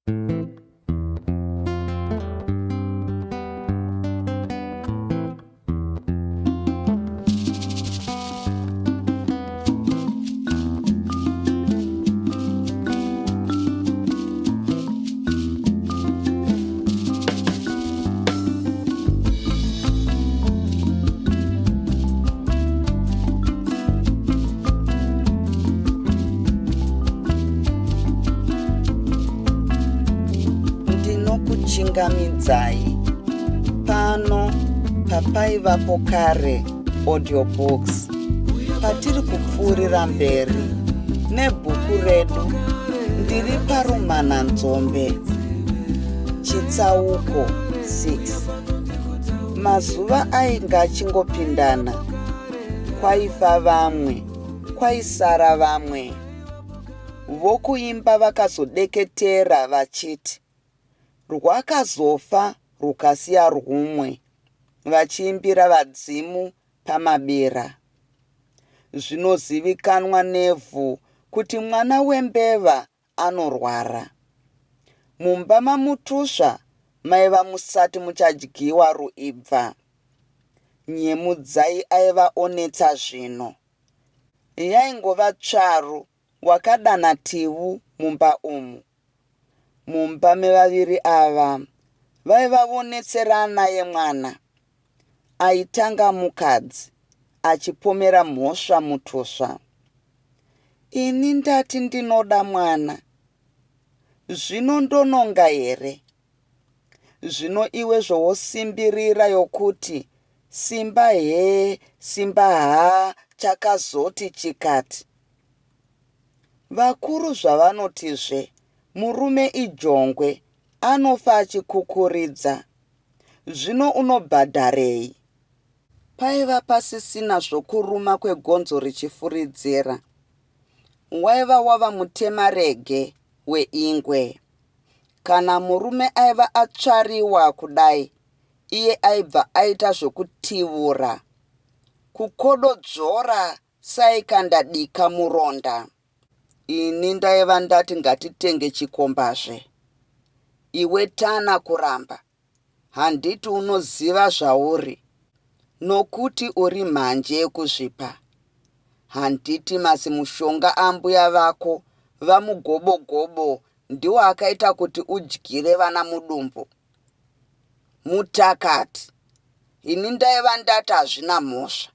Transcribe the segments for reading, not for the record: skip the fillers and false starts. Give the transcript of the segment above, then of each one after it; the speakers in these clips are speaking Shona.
Ndinokuchingamidzai pano papaivapo kare audiobooks patiri kupfuurira mberi nebhuku redu ndiri parumananzombe chitsauko 6 mazuva ainge achingopindana kwaifa vamwe kwaisara vamwe Vokuimba vakazodeketera vachiti rwakazofa rwukasiya rwumwe vachiimbira vadzimu pamabira. Zvinozivikanwa nevhu kuti mwana wembeva anorwara. Mumba maMutusva maiva musati muchadyiwa ruibva. Nyemudzai aiva onetsa zvino. Yaingova tsvaru wakadana Tivu mumba umu. Mumba mevaviri ava vaiva vonetserana yemwana. Aitanga mukadzi achipomera mhosva Mutusva. Ini ndati ndinoda mwana. Zvino ndononga here? Zvino iwe zvowosimbirira yokuti simba hee simba haa chakazoti chikati. Vakuru zvavanotizve murume ijongwe anofa achikukuridza. Zvino unobhadharei? Paiva pasisina zvokuruma kwegonzo richifuridzira. Waiva wava mutemarege weingwe. Kana murume aiva atsvariwa kudai, iye aibva aita zvokutivura, kukododzvora saikanda dika muronda. Ini ndaiva ndati ngatitenge chikombazve. Iwe tana kuramba. Handiti unoziva zvauri nokuti uri mhanje yekuzvipa. Handiti mazimushonga ambuya vako vamugobogobo ndiwo akaita kuti udyire vana mudumbu? Mutakati, ini ndaiva ndati hazvina mhosva.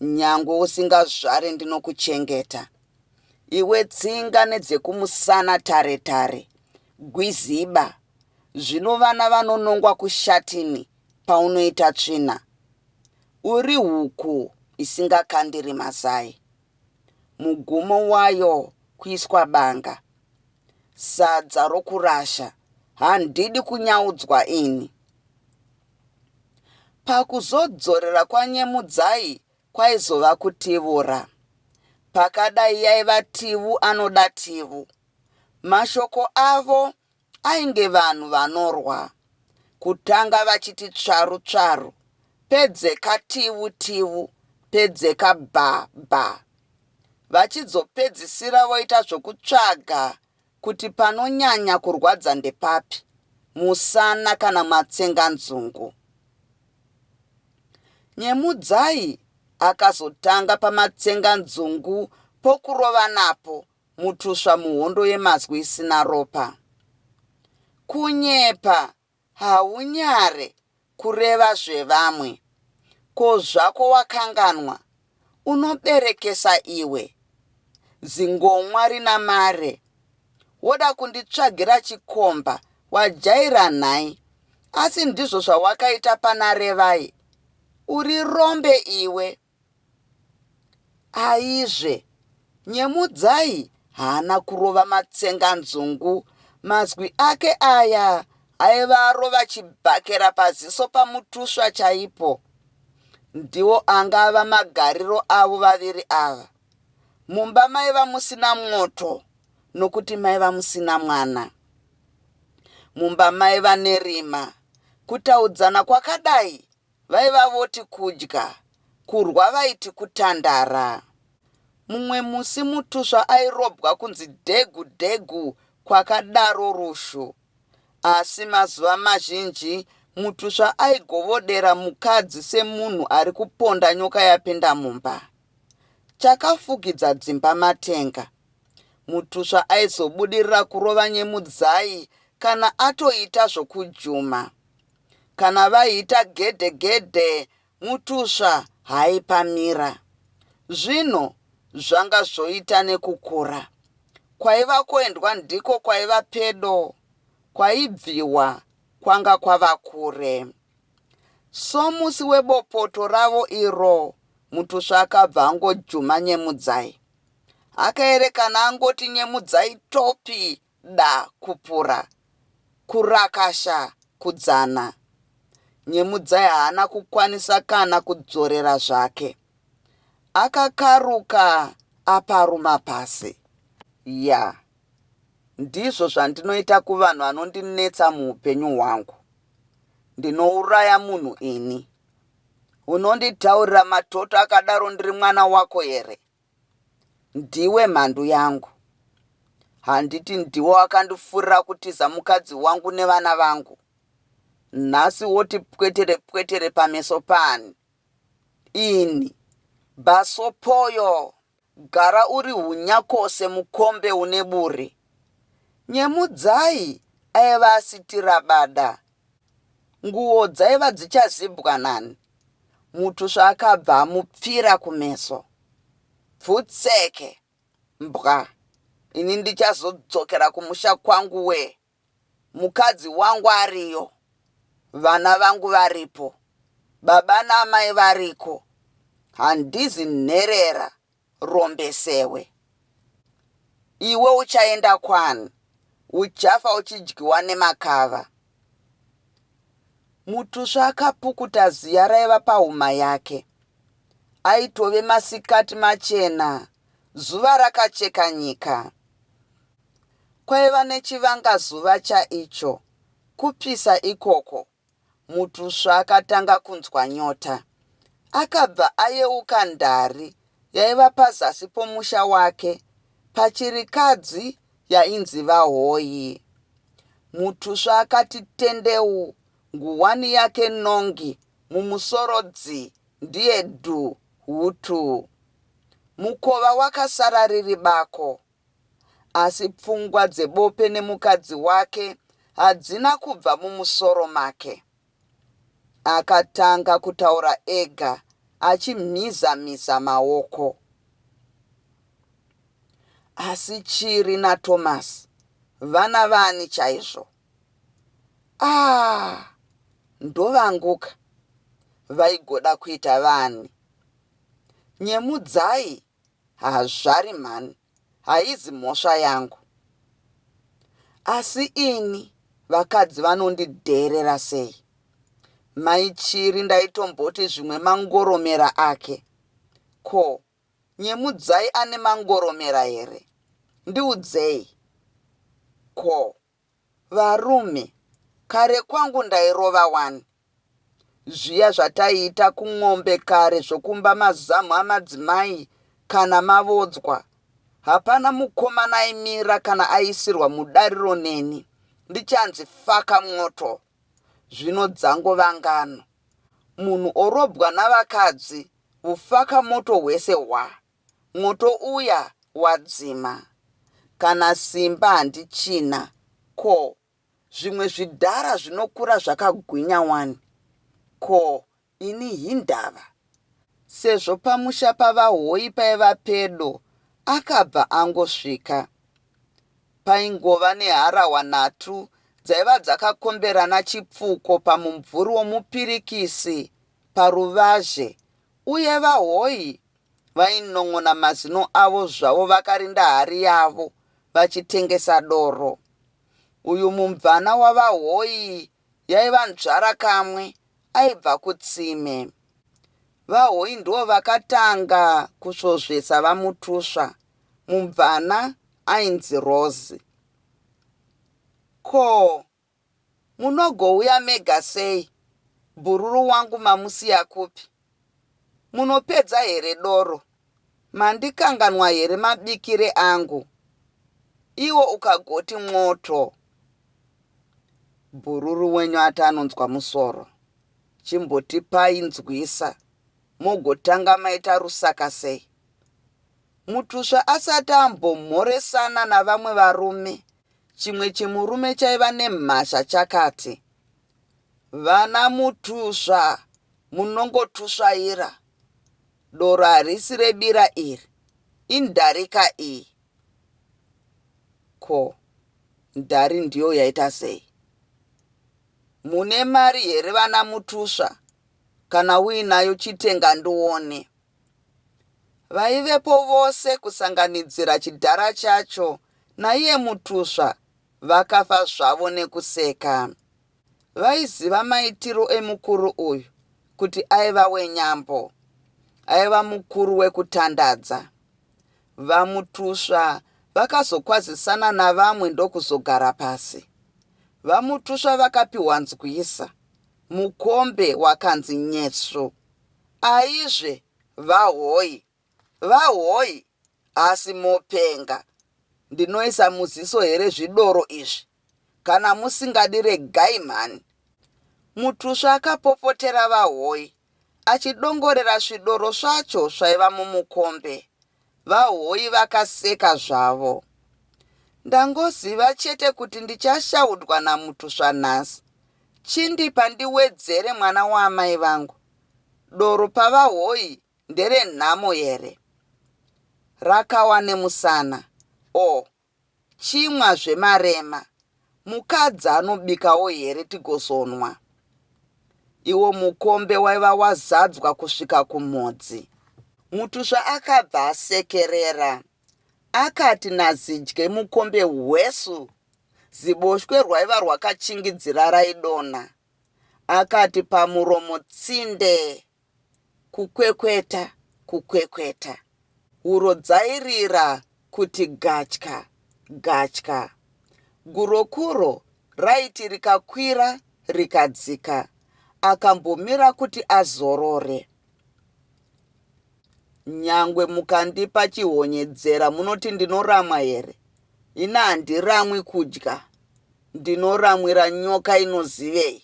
Nyangwe usingazvare ndinokuchengeta. Iwe tsinga nedzekumusana tare tare, gwiziba. Zvino vana vanonongwa kushatini paunoita tsvina. Uri huku isingakandiri mazai. Mugumo wayo kuiswa banga. Sadza rokurasha. Handidi kunyaudzwa ini. Pakuzodzorera kwaNyemudzai kwaizova kutivura. Pakadai yaiva tivhu anoda tivhu. Mashoko avo ainge vanhu vanorwa. Kutanga vachiti tsvaru tsvaru, pedzeka tivu tivu, pedzeka bha bha. Vachizopedzisira voita zvokutsvaga kuti panonyanya kurwadza ndepapi, musana kana matsenganzungu. Nyemudzai akazotanga pamatsenganzungu pokurova napo Mutusva muhondo yemazwi isina ropa. Kunyepa haunyare kureva zvevamwe. Ko zvako wakanganwa? Unoberekesa iwe. Zingomwa rina mare. Woda kunditsvagira chikomba wajaira nhai. Asi ndizvo zvawakaita pana Revai? Uri rombe iwe. Aizve, Nyemudzai haana kurova matsenganzungu. Mazwi ake aya aiva arova chibhakera paziso paMutusva chaipo. Ndiwo anga ava magariro avo vaviri ava. Mumba maiva musina mwoto nokuti maiva musina mwana. Mumba maiva nerima. Kutaudzana kwakadai Vaiva voti kudya, kurwa vaiti kutandara. Mumwe musi Mutusva airobwa kunzi dhegu dhegu kwakadaro Rushu. Asi mazuva mazhinji Mutusva aigovodera mukadzi semunhu ari kuponda nyoka yapinda mumba. Chakafukidza dzimba matenga. Mutusva aizobudirira kurova Nyemudzai kana atoita zvokujuma. Kana vaiita gedhe gedhe Mutusva haaipamira. Zvino zvanga zvoita nekukura. Kwaiva koendwa ndiko kwaiva pedo, kwaibviwa kwanga kwava kure. Somusi webopoto ravo iro, Mutusva akabva angojuma Nyemudzai. Akaerekana angoti Nyemudzai topi da kupura, kurakasha kudzana. Nyemudzai haana kukwanisa kana kudzorera zvake. Akakaruka aparuma pasi. Ya, ndizvo zvandinoita kuvanhu vanondinetsa muupenyu hwangu. Ndinouraya munhu ini. Unonditaurira matoto akadaro ndiri mwana wako here? Ndiwe mhandu yangu. Handiti ndiwe wakandifurira kutiza mukadzi wangu nevana vangu? Nhasi woti pwetere pwetere pameso paani? Ini. Bhasopoyo! Gara uri hunyakose mukombe une buri. Nyemudzai aiva asitira bada. Nguo dzaiva dzichazibwa nani? Mutusva akabva amupfira kumeso. Pfutseke! Mbwa! Ini ndichazodzokera kumusha kwangu wee. Mukadzi wangu ariyo. Vana vangu varipo. Baba naamai variko. Handizi nherera rombe sewe. Iwe uchaenda kwani? Uchafa uchidyiwa nemakava. Mutusva akapukuta ziya raiva pahuma yake. Aitove masikati machena, zuva rakacheka nyika. Kwaiva nechivangazuva chaicho, kupisa ikoko. Mutusva akatanga kunzwa nyota. Akabva ayeuka ndari yaiva pazasi pomusha wake pachirikadzi yainzi VaHoyi. Mutusva akati tendeu nguwani yake nongi mumusoro dzi ndiye dhu hutu. Mukova wakasara riri bako. Asi pfungwa dzebope nemukadzi wake hadzina kubva mumusoro make. Akatanga kutaura ega achimhiza-mhiza maoko. Asi Chiri naThomas vana vaani chaizvo? Ah, ndovanguka. Vaigoda kuita vaani? Nyemudzai Hazvari mhani, haizi mhosva yangu. Asi ini vakadzi vanondidheerera sei? Mai Chiri ndaitomboti zvimwe mangoromera ake. Ko, Nyemudzai ane mangoromera here? Ndiudzei. Ko, Varume, kare kwangu ndairova wani. Zviya zvataiita kun'ombe kare zvokumba mazamu amadzimai kana mavodzwa. Hapana mukomana aimira kana aisirwa mudariro neni ndichanzi faka mwoto. Zvino dzangova ngano. Munhu orobwa navakadzi vufaka moto hwese hwa. Mwoto uya wadzima. Kana simba handichina. Ko, zvimwe zvidhara zvinokura zvakagwinya wani? Ko, ini hindava? Sezvo pamusha paVaHoyi paiva pedo, akabva angosvika. Paingova neharahwa nhatu dzaiva dzakakomberana chipfuko pamumvuri womupirikisi paruvazhe uye VaHoyi vainon'ona mazino avo zvavo vakarinda hari yavo vachitengesa doro. Uyu mumvana waVaHoyi yaiva nzvara kamwe aibva kutsime. VaHoyi ndivo vakatanga kusvozvesa VaMutusva, mumvana ainzi Rose. Ko, Munogouya mega sei? Bhururu wangu mamusiya kupi? Munopedza here doro? Mandikanganwa here mabikire angu? Iwo ukagoti mwoto. Bhururu wenyu ati anonzwa musoro. Chimbotipai nzwisa mogotanga maita rusaka sei? Mutusva asati ambomhoresana navamwe varume, chimwe chimurume chaiva nemhasha chakati, Vana Mutusva munongotusvaira. Doro harisi rebira iri, indarika iyi. Ko, ndari ndiyo yaita sei? Mune mari here vana Mutusva? Kana uinayo chitenga ndione. Vaivepo vose kusanganidzira chidhara chacho naiye Mutusva vakafa zvavo nekuseka. Vaiziva maitiro emukuru uyu kuti aiva wenyambo. Aiva mukuru wekutandadza. VaMutusva vakazokwazisana navamwe ndokuzogara pasi. VaMutusva vakapiwa nzwisa. Mukombe wakanzi nyetsu. Aizve, vahoyi! Vahoyi! Asi mopenga. Ndinoisa muziso here zvidoro izvi? Kana musingadi regai mhani. Mutusva akapopotera vahoyi achidongorera svidoro svacho svaiva mumukombe. Vahoyi vakaseka zvavo. Ndangoziva chete kuti ndichashaudwa naMutusva nhasi. Chindipa ndiwedzere mwana waamai vangu. Doro pavahoyi nderenhamo here? Rakawa nemusana. Oh, chimwa zvemarema. Mukadzi anobikawo here tigozonwa? Iwo mukombe waiva wazadzwa kusvika kumhodzi. Mutusva akabva asekerera. Akati nazidye mukombe hwesu ziboshwe rwaiva rwakachingidzira raidonha. Akati pamuromo tsinde Kukwekweta, kukwekweta. Huro dzairira kuti gatya, gatya. Gurokuro raiti rikakwira rikadzika, akambomira kuti azorore. Nyangwe mukandipa chihonyedzera munoti ndinoramwa here? Ini handiramwi kudya, ndinoramwira nyoka inozivei?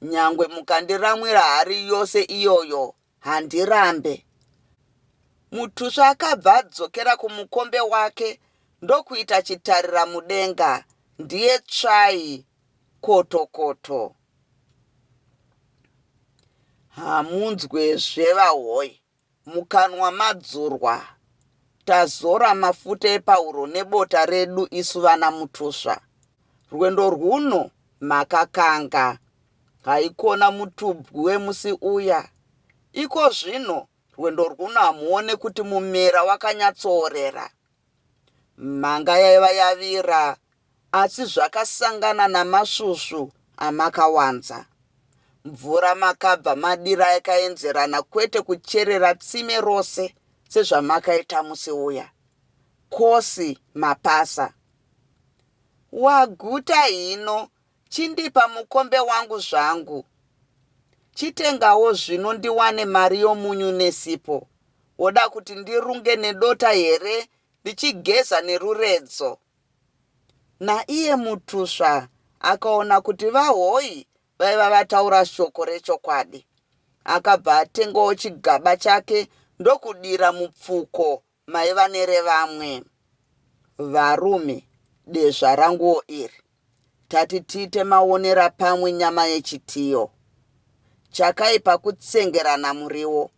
Nyangwe mukandiramwira hari yose iyoyo handirambe. Mutusva akabva adzokera kumukombe wake ndokuita chitarira mudenga ndiye tsvai koto koto. Hamunzwezve vahoyi. Mukanwa madzurwa. Tazora mafuta epahuro nebota redu isu vana Mutusva. Rwendo rwuno makakanga. Haikona mutubwi wemusi uya. Iko zvino rwendo rwuno hamuone kuti mumera wakanyatsoorera. Mhanga yaiva yavira asi zvakasangana namasvusvu amakawanza. Mvura makabva madira yakaenzerana kwete kucherera tsime rose sezvamakaita musi uya. Kosi mapasa. Waguta hino chindipa mukombe wangu zvangu. Chitengawo zvino ndiwane mari yomunyu nesipo. Woda kuti ndirunge nedota here ndichigeza neruredzo? Naiye Mutusva akaona kuti vaHoyi vaiva vataura shoko rechokwadi. Akabva atengawo chigaba chake ndokudira mupfuko maiva nerevamwe. Varume, dezva ranguwo iri. Tati tiite maonera pamwe nyama yechitiyo. Chakaipa kutsengerana muriwo.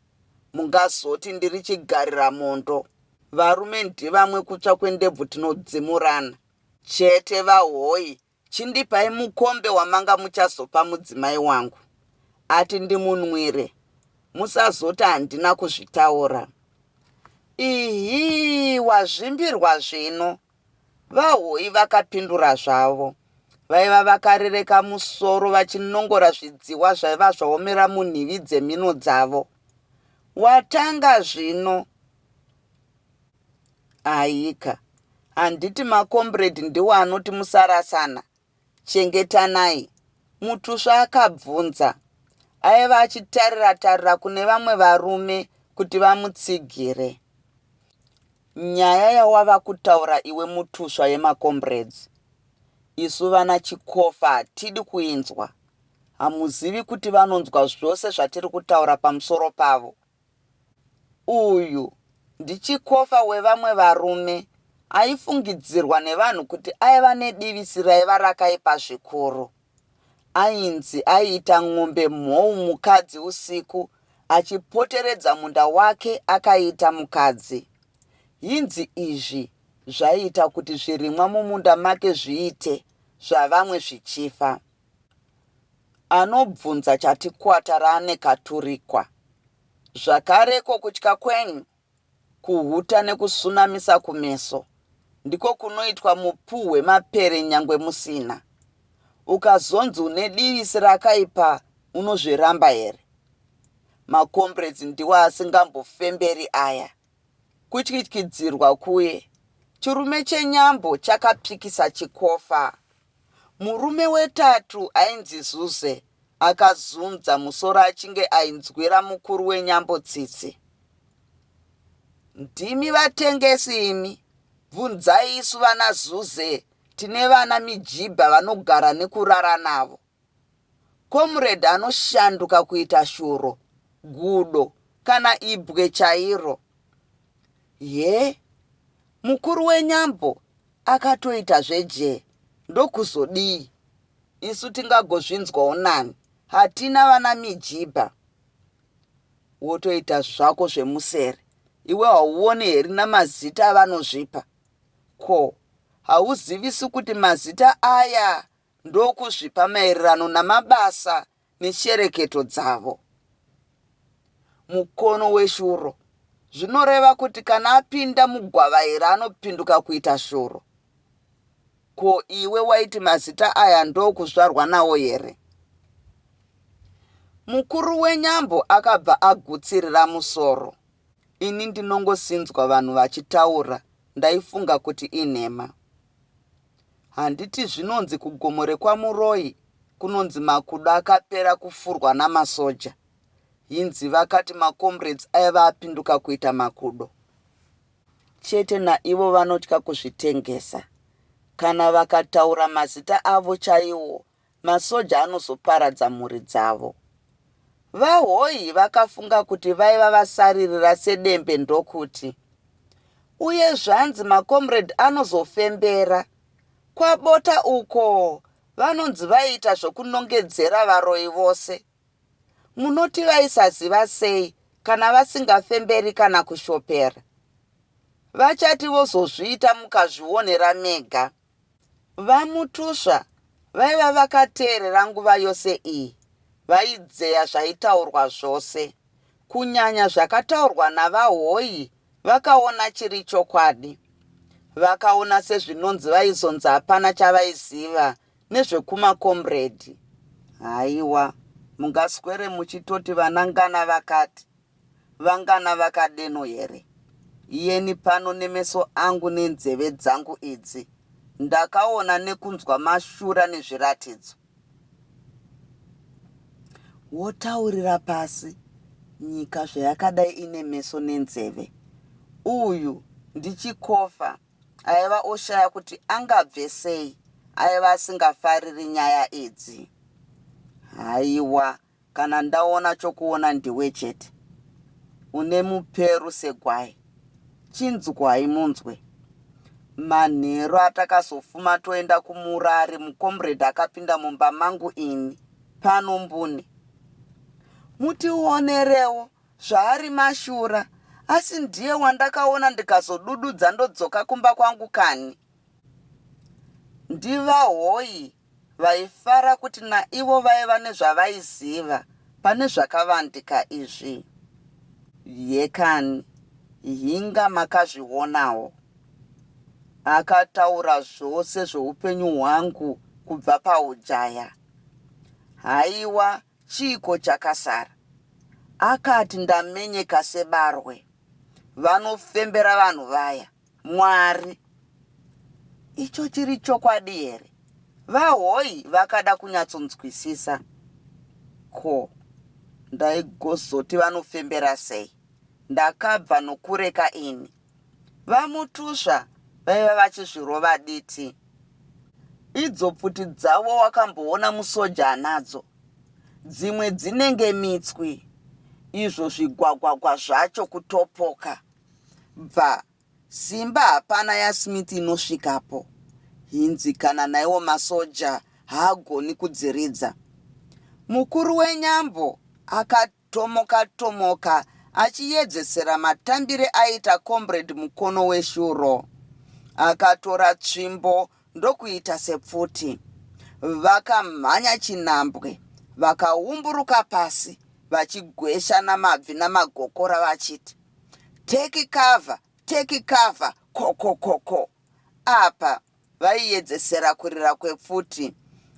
Mungazoti ndiri chigariramondo. Varume ndivamwe kutsva kwendebvu tinodzimurana. Chete vahoyi chindipai mukombe wamanga muchazopa mudzimai wangu. Ati ndimunwire. Musazoti handina kuzvitaura. Ihii wazvimbirwa zvino. VaHoyi vakapindura zvavo. Vaiva vakarereka musoro vachinongora zvidziwa zvaiva zvaomera munhivi dzemhino dzavo. Watanga zvino. Aika, handiti makomrade ndiwo anoti musarasana? Chengetanai? Mutusva akabvunza. Aiva achitarira tarira kune vamwe varume kuti vamutsigire. Nyaya yawava kutaura iwe Mutusva yemacomrades isu vana Chikofa hatidi kuinzwa. Hamuzivi kuti vanonzwa zvose zvatiri kutaura pamusoro pavo. Uyu ndiChikofa wevamwe varume aifungidzirwa nevanhu kuti aiva nedivisi raiva rakaipa zvikuru. Ainzi aiita n'ombe mhou mukadzi usiku achipoteredza munda wake akaita mukadzi. Hinzi izvi zvaiita kuti zvirimwa mumunda make zviite zvavamwe zvichifa. Anobvunza Chatikwata raanekaturikwa. Zvakareko kutya kwenyu, kuhuta nekusunamisa kumeso ndiko kunoitwa mupuhwe mapere nyangwe musina. Ukazonzi une divisi rakaipa unozviramba here? Macomrades ndiwo asingambofemberi aya. Kutyityidzirwa kuye. Chirume chenyambo chakapikisa chikofa. Murume wetatu ainzi Zuze akazunza musoro achinge ainzwira mukuru wenyambo tsitsi. Ndimi vatengesi imi, bvunzai isu vana Zuze tine vana mijibha vanogara nekurara navo. Comrade anoshanduka kuita shuro, gudo kana ibwe chairo. Hee, mukuru wenyambo akatoita zvejee ndokuzodii? Isu tingagozvinzwawo nani? Hatina vana mijibha. Wotoita zvako zvemusere. Iwe hauoni here namazita avanozvipa? Ko, hauzivisi kuti mazita aya ndokuzvipa maererano namabasa neshereketo dzavo. Mukono weshuro zvinoreva kuti kana apinda mugwavaira anopinduka kuita shuro. Ko iwe waiti mazita aya ndokuzvarwa nawo here? Mukuru wenyambo akabva agutsirira musoro. Ini ndinongosinzwa vanhu vachitaura ndaifunga kuti inhema. Handiti zvinonzi kugomo rekwaMuroyi kunonzi makudo akapera kufurwa namasoja. Hinzi vakati macomrades aiva apinduka kuita makudo. Chete naivo vanotya kuzvitengesa. Kana vakataura mazita avo chaiwo masoja anozoparadza mhuri dzavo. VaHoyi vakafunga kuti vaiva vasaririra sedembe ndokuti, Uye zvanzi macomrade anozofembera. KwaBota uko vanonzi vaiita zvokunongedzera varoyi vose. Munoti vaisaziva sei kana vasingafemberi kana kushopera? Vachati vozozviita mukazvionera mega. VaMutusva vaiva vakateerera nguva yose iyi, vaidzeya zvaitaurwa zvose. Kunyanya zvakataurwa naVaHoyi vakaona chiri chokwadi. Vakaona sezvinonzi vaizonzi hapana chavaiziva nezvekumakomredi. Haiwa, mungaswere muchitoti vana ngana vakati. Vangana vakadeno here? Iyeni pano nemeso angu nenzeve dzangu idzi ndakaona nekunzwa mashura nezviratidzo. Wotaurira pasi nyika zvayakadai ine meso nenzeve. Uyu ndiChikofa aiva oshaya kuti angabve sei aiva asingafariri nyaya idzi. Haiwa Kana ndaona chokuona ndiwe chete. Une muperu segwai. Chinzwai munzwe. Manheru atakazofuma toenda kumurari mucomrade akapinda mumba mangu ini pano mbune. Mutionerewo zvaari mashura asi ndiye wandakaona ndikazodududza ndodzoka kumba kwangu kani. NdiVaHoyi vaifara kuti naivo vaiva nezvavaiziva pane zvakavandika izvi. Yekani, hinga makazvionawo. Akataura zvose zveupenyu hwangu kubva paujaya. Haiwa chiiko chakasara? Akati ndamenyeka sebarwe. Vanofembera vanhu vaya. Mwari. Icho chiri chokwadi here? VaHoyi vakada kunyatsonzwisisa. Ko, ndaigozoti vanofembera sei? Ndakabva nokureka ini. VaMutusva vaiva vachizvirova diti. Idzo pfuti dzavo wakamboona musoja anadzo. Dzimwe dzinenge mitswi, izvo zvigwagwagwa zvacho kutopoka. Bva, simba hapana yaSmith inosvikapo. Hinzi kana naiwo masoja haagoni kudziridza. Mukuru wenyambo akati Tomoka tomoka achiyedzesera matambire aiita Comrade Mukonoweshuro. Akatora tsvimbo ndokuita sepfuti. Vakamhanya chinhambwe vakaumburuka pasi vachigwesha namabvi namagokora vachiti, Take cover, take cover, kokokoko. Apa Vaiyedzesera kurira kwepfuti.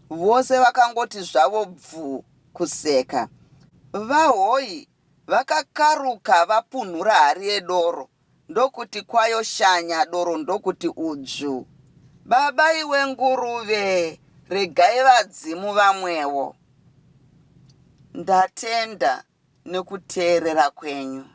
Vose vakangoti zvavo bvuu kuseka. VaHoyi vakakaruka vapunhura hari yedoro ndokuti kwayo shanya doro ndokuti udzvu. Baba iwe nguruve regai vadzimu vamwewo. Ndatenda nekuteerera kwenyu.